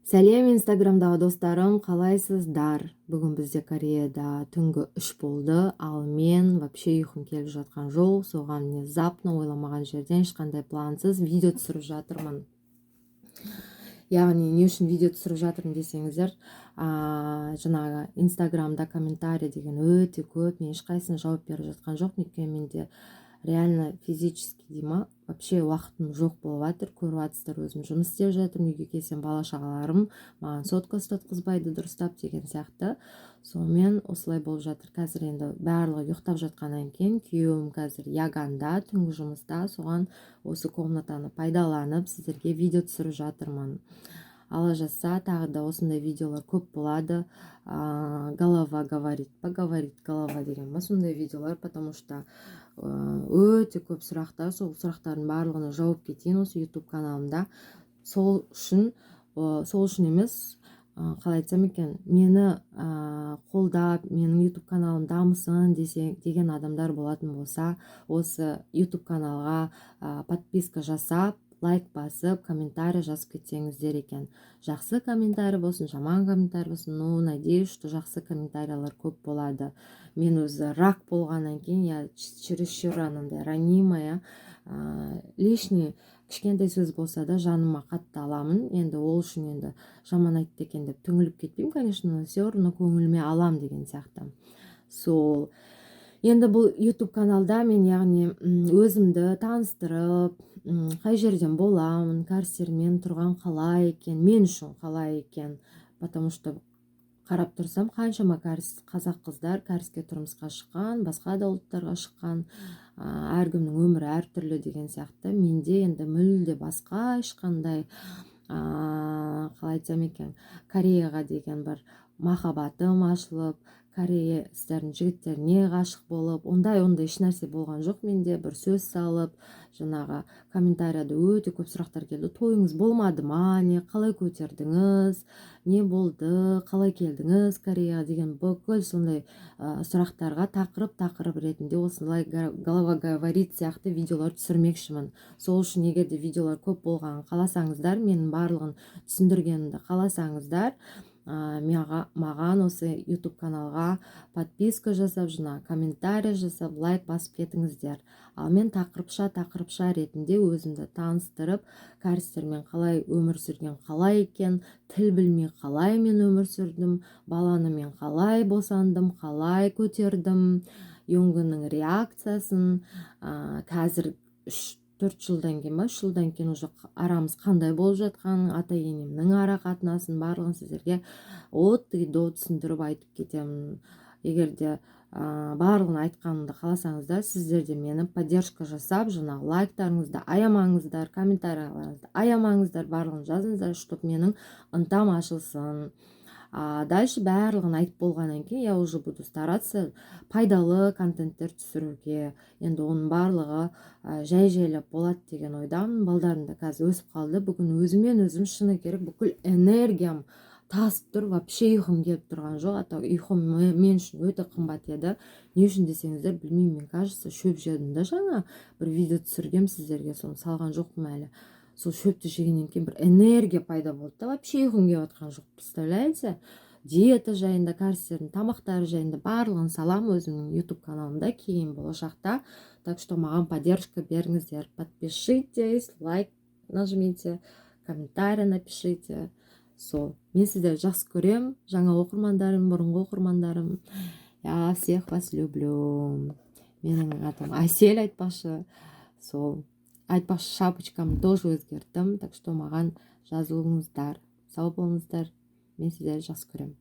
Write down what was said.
Сәлем, Инстаграмдағы достарым, қалайсыздар? Бүгін бізде Кореяда түнгі 3 болды, ал мен вообще ұйқым келіп жатқан жоқ. Соған внезапно, ойламаған жерден, ешқандай плансыз видео түсіріп жатырмын. Яғни не үшін видео түсіріп жатырмын десеңіздер, жаңағы Инстаграмда комментарий деген өте көп, мен ешқайсысына жауап беріп жатқан жоқпын, өйткені менде реально физически дей ма, вообще уақытым жоқ болып жатыр. Көріп жатырсыздар, өзім жұмыс істеп жатырмын, үйге келсем, бала шағаларым маған сотка ұстатқызбайды дұрыстап деген сияқты. Сонымен осылай болып жатыр. Қазір енді барлығы ұйықтап жатқаннан кейін, күйеуім қазір яганда, түнгі жұмыста, соған осы комнатаны пайдаланып, сіздерге видео түсіріп жатырмын. Алла жазса, тағы да осындай видеолар көп болады. Голова говорит, поговорит голова деген ба, сондай видеолар, потому что өте көп сұрақтар, сол сұрақтардың барлығына жауап кетейін осы YouTube каналымда. Сол үшін емес, қалай айтсам екен, мені қолдап, менің YouTube каналым дамысын десе, деген адамдар болатын болса, осы YouTube каналға подписка жасап, лайк басып, комментарий жазып кетсеңіздер екен. Жақсы комментарий болсын, жаман комментарий болсын, ну, надеюсь, что жақсы комментарийлер көп болады. Мен өзі рак болғаннан кейін, я чересчур анандай ранимая, лишний кішкентай сөз болса да, жаныма қатты аламын. Енді ол үшін енді жаман айтты екен деп түңіліп кетпеймін, конечно, но все равно көңіліме алам деген сияқты. Сол енді бұл YouTube каналда мен, яғни, өзімді таныстырып, қай жерден боламын, кәрістермен тұрған қалай екен, мен үшін қалай екен, потому что қарап тұрсам, қаншама кәріс, қазақ қыздар кәріске тұрмысқа шыққан, басқа да ұлттарға шыққан, әркімнің өмірі әртүрлі деген сияқты. Менде енді мүлде басқа, ешқандай, қалай айтсам екен, Кореяға деген бір махаббатым ашылып, кореецтердің жігіттеріне ғашық болып, ондай ешнәрсе болған жоқ менде. Бір сөз салып, жаңағы комментарияда өте көп сұрақтар келді: тойыңыз болмады ма, не, қалай көтердіңіз, не болды, қалай келдіңіз Кореяға деген бүкіл сондай сұрақтарға тақырып тақырып ретінде осылай «Голова говорит» сияқты видеолар түсірмекшімін. Сол үшін егер де видеолар көп болғанын қаласаңыздар, менің барлығын түсіндіргенімді қаласаңыздар, маған осы YouTube каналға подписка жасап, жаңа комментарий жасап, лайк басып кетіңіздер. Ал мен тақырыпша тақырыпша ретінде өзімді таныстырып, кәрістермен қалай өмір сүрген қалай екен, тіл білмей қалай мен өмір сүрдім, баланы мен қалай босандым, қалай көтердім, Йонгының реакциясын, қазір 3-4 жылдан кейін ба, 3 жылдан кейін уже арамыз қандай болып жатқанын, ата енемнің ара қатынасын, барлығын сіздерге от и до түсіндіріп айтып кетемін. Егер де барлығын айтқанымды қаласаңыздар, сіздер де мені поддержка жасап, жаңағы лайктарыңызды аямаңыздар, комментарийларыңызды аямаңыздар, барлығын жазыңыздар, чтобы менің ынтам ашылсын. А дальше барлығын айтып болғаннан кейін я уже буду стараться пайдалы контенттер түсіруге. Енді оның барлығы жай жайлап болады деген ойдамын. Балдарым да қазір өсіп қалды. Бүгін өзіммен өзім, шыны керек, бүкіл энергиям тасып тұр, вообще ұйқым келіп тұрған жоқ. А то ұйқым мен үшін өте қымбат еді. Не үшін десеңіздер, білмеймін, мен, кажется, шөп жедім да. Жаңа бір видео түсіргем сіздерге, соны салған жоқпын әлі. Сол шөпті жегеннен кейін бір энергия пайда болды да, вообще ұйқым келіп жатқан жоқ, представляете? Диета жайында, кәрістердің тамақтары жайында барлығын саламын өзімнің YouTube каналымда кейін, болашақта. Так что маған поддержка беріңіздер: подпишитесь, лайк нажмите, комментарий напишите. Сол, мен сіздерді жақсы көремін, жаңа оқырмандарым, бұрынғы оқырмандарым, я всех вас люблю. Менің атым Әсел, айтпақшы. Сол, айтпақшы, шапочкамды тоже өзгерттім. Так что маған жазылыңыздар. Сау болыңыздар, мен сіздерді жақсы көремін.